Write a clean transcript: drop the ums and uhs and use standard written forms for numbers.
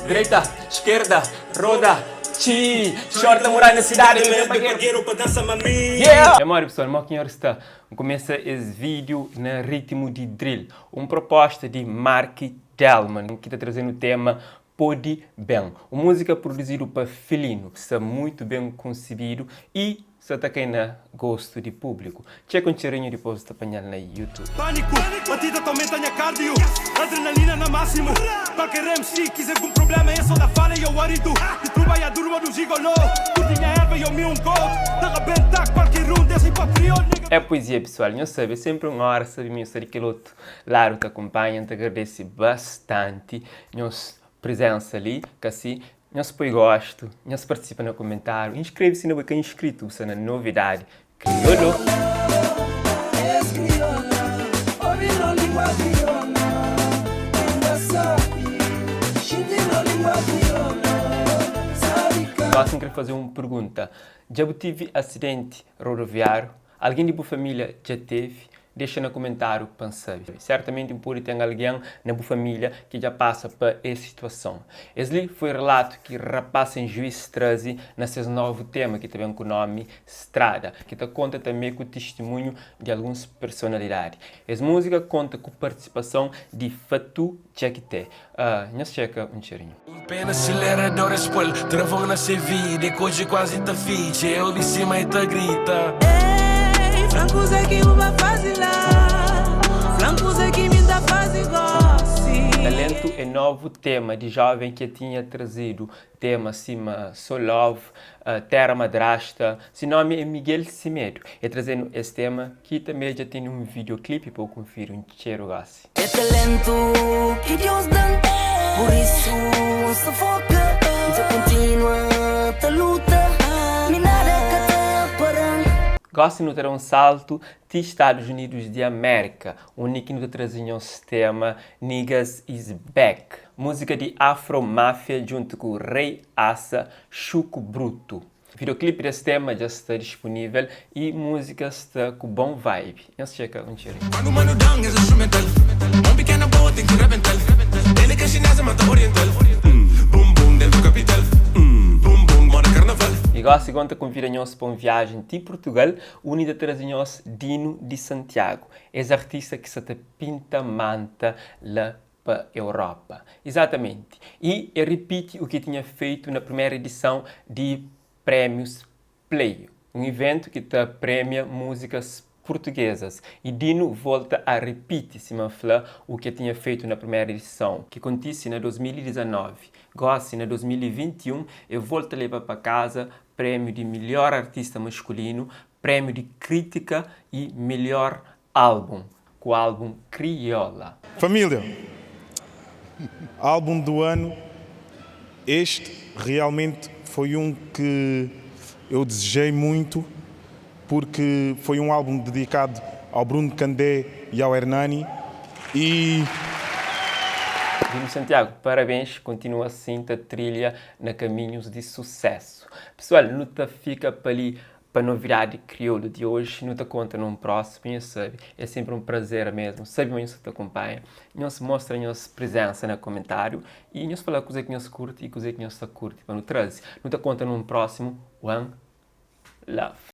Direita, esquerda, roda, txii Shorty ta mora na cidade, el ben pa ghetto Yeah! É modi pessoal, mo ki nhor sta? N kumesa es vídeo na ritmo di drill, un proposta di Mark Delman ki ta traze-nu tema Pode Ben, un múzika produzidu pa Felino, sta muitu ben konsebidu y sta ta kai na gostu di públiku. Txeka un txerinhu dipôs bu ta panha-l na YouTube. Pânico, batida ta aumenta nha cardio Adrenalina na máximo Qualquer MC quiser com problema É só da fala e eu arido Di trubaiador modo gigolô Curti nha erva e eu mi um goat Ta rabenta qualquer um desse hip hop crioulo nigga. É poesia pessoal, nhos sabe, é sempre un hora sabe mi sta di kel otu ladu ta kunpanha, N ta agradese bastanti nhos prizensa li, kasi nhos poi gostu, nhos partisipa na kumentariu, inskreve si inda bu ka inskritu, bu sta na novidadi kriolu. Gosi N kre faze un pergunta, dja bu tivi asidenti rodoviariu? Algen di bu família dja tevi? Dexa na kumentáriu pa N sabe. Sertamenti bu pode ten algen na bu família ki dja pasa pa es situason. Es li foi relatu ki Rapaz Sen Juís traze na ses novu tema ki ta ben ku nómi Strada, ki ta konta tanbê ku tistimunhu di alguns personalidadi. Es múzika konta ku partisipason di Fatou Diakité. Nhos txeka un txerinhu. Un pé na silerador es pô-l travon na se vida E k'oji kuazi ta fitxa E obi sima e ta grita. Ei, fla-m kuzê ki bu ba faze la Fla-m kuzê ki mi N ta faze gósi. Talentu é novu tema di joven ki tinha trazidu tema sima So Love, Terra Madrasta. Si nomi é Miguel Semedo. É trazenu es tema ki també dja teni un videoclipe pa bu konfiri un txeru gosi. É talentu ki Deus da-m, pur isu N sta foka N ta kontinua ta luta, mi nada ka ta para-m. Gosi nu ta da un saltu ti Stadus Unidus di Amérika, undi ki nu ta traze nhos tema Niggas Is Back, múzika di Afro Mafia djuntu ku Rei Asa, Xuku Brutu. Videoclip des tema dja sta disponível y múzika sta ku bon vibe. Nhos txeka un txerinhu. Quando mano dan es instrumental Mão pequena boa tem que rebental Ele que é chinesa mata oriental Bum bum dentro capital Bum bum moda carnaval. Y gosi gon ta konvida nhos pa un viajen ti Portugal undi ta traze nhos Dino di Santiago, es artista ki sa ta pinta manta la pa Europa. Izatamenti. Y e ripiti u ki e tinha feitu na primeru edison di Prémius Play, un iventu ki ta premia múzikas purtugesas. Y Dino volta a ripiti, sima N fla, u ki e tinha feitu na primeru edison, ki kontise na 2019. Gosi, na 2021, e volta leba pa kaza prémiu di melhor artista maskulinu, prémiu di krítika y melhor álbum, ku álbum Kriola. Família, álbum do ano, este realmente foi um que eu desejei muito, porque foi um álbum dedicado ao Bruno Candé e ao Hernani e. Dino Santiago, parabéns, continua assim ta trilha na caminhos di sucesso. Pessoal, nu ta fica pa li Pa novidadi kriolu di oji, nu ta konta nun prósimu. Nhos sabe, é senpri un prazer mesmu sabe ma nhos sta ta kunpanha. Nhos mostra nhos prizensa na kumentáriu y nhos fala kuzê ki nhos kurti y kuzê ki nhos ta kurti pa nu traze. Nu ta konta nun prósimu. One love.